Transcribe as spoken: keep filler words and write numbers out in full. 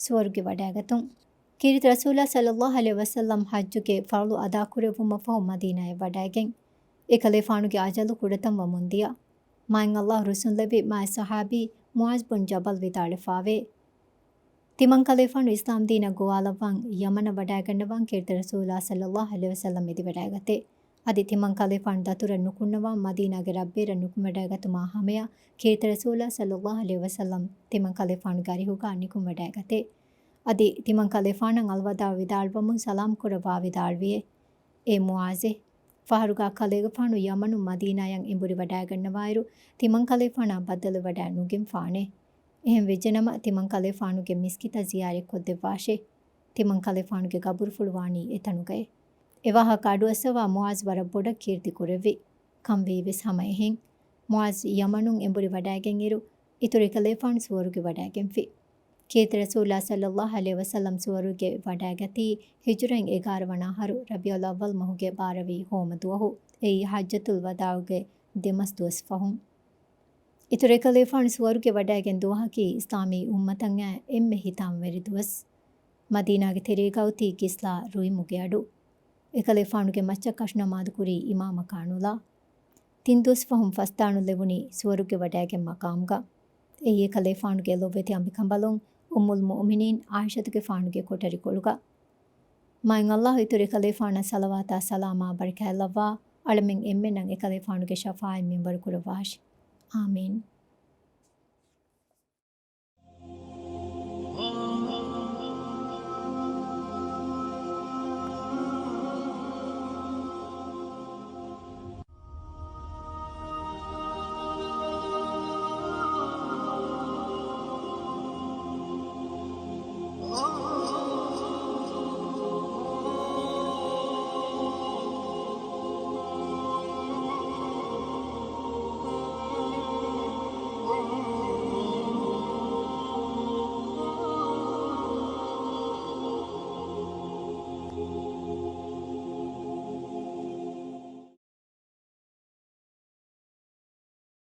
ސުވަރުގެ ވަޑައިގަތުން. ކީރިތި ރަސޫލާ ޞައްލައްލާހު ޢަލައިހި ވަސައްލަމް ޙައްޖުގެ ފަރުޟު އަދާކުރެއްވުމަށްފަހު މަދީނާއަށް ވަޑައިގެން، އެކަލޭފާނުގެ އަޖަލު ކުޑަތަންވަމުން ދިޔަ. މާތް ﷲ ރުއްސުންލެއްވި މާތް ޞަޙާބީ މުޢާޛް ބުން ޖަބަލް ވިދާޅުވެފާވޭ، ތިމަން ކަލޭފާނު އިސްލާމްދީނަށް ގޮވާލައްވާން ޔަމަނަށް ވަޑައިގަންނަވާން ކީރިތި ރަސޫލާ ޞައްލައްލާހު ޢަލައިހި ވަސައްލަމް އެދިވަޑައިގަތޭ. އަދި ތިމަން ކަލޭފާނު ދަތުރަށް ނުކުންނަވާން މަދީނާގެ ރަށްބޭރަށް ނުކުމެވަޑައިގަތުމާ ހަމަޔަށް ކީރިތި ރަސޫލާ ޞައްލައްލާހު ޢަލައިހި ވަސައްލަމް ތިމަން ކަލޭފާނުގެ އަރިހުގަ ނިކުމެވަޑައިގަތޭ. އަދި ތިމަން ކަލޭފާނަށް އަލްވަދާޢު ވިދާޅުވަމުން ސަލާމް ކުރައްވާ ވިދާޅުވިއޭ، އޭ މުޢާޛޭ! ފަހަރުގަ ކަލޭގެފާނު ޔަމަނުން މަދީނާއަށް އެނބުރި ވަޑައިގަންނަވާއިރު، ތިމަން ކަލޭފާނާ ބައްދަލުވެވަޑައި ނުގެންފާނެ. އެހެން ވެއްޖެނަމަ، ތިމަން ކަލޭފާނުގެ މިސްކިތަށް ޒިޔާރަތް ކޮށްދެއްވާށޭ. ތިމަން ކަލޭފާނުގެ ގަބުރުފުޅު ވާނީ އެތަނުގައޭ. އެވާހަކަ އަޑުއައްސަވާ މުޢާޛް ވަރަށް ބޮޑަށް ކީރިތި ކުރެއްވި. ކަންވީވެސް ހަމަ އެހެން. މުޢާޛް ޔަމަނުން އެނބުރި ވަޑައިގެންއިރު، އިތުރު އެކަލޭފާނު ސުވަރުގެ ވަޑައިގެންފި. ކީރިތި ރަސޫލާ ޞައްލައްލާހު ޢަލައިހި ވަސައްލަމް ސުވަރުގެ ވަޑައިގަތީ ހިޖުރައިން އެގާރަ ވަނަ އަހަރު ރަބީޢުލް އައްވަލް މަހުގެ ބާރަ ވީ ހޯމަ ދުވަހު، އެއީ ޙައްޖަތުލް ވަދާޢުގެ ދެމަސް ދުވަސް ފަހުން. އިތުރު އެކަލޭފާނު ސުވަރުގެ ވަޑައިގެން ދުވަހަކީ އިސްލާމީ އުއްމަތަށް އެންމެ ހިތާމަވެރި ދުވަސް. މަދީނާގެ ތެރޭގަ އޮތީ ކިސްލާ ރުއިމުގެ އަޑު. އެކަލޭފާނުގެ މައްޗަށް ކަށުނަމާދު ކުރީ އިމާމަކާ ނުލާ. ތިން ދުވަސް ފަހުން ފަސްދާނުލެވުނީ ސުވަރުގެ ވަޑައިގެން މަޤާމުގަ. އެއީ އެކަލޭފާނުގެ ލޮބުވެތި އަނބިކަނބަލުން އުއްމުލް މުއުމިނީން ޢާއިޝަތުގެފާނުގެ ކޮޓަރިކޮޅުގަ. މާތް ﷲ އިތުރު އެކަލޭފާނަށް ޞަލަވާތާ ސަލާމާ ބަރަކާތްލައްވާ، އަޅަމެން އެންމެންނަށް އެކަލޭފާނުގެ ޝަފާޢަތް މިންވަރު ކުރައްވާށި. އާމީން.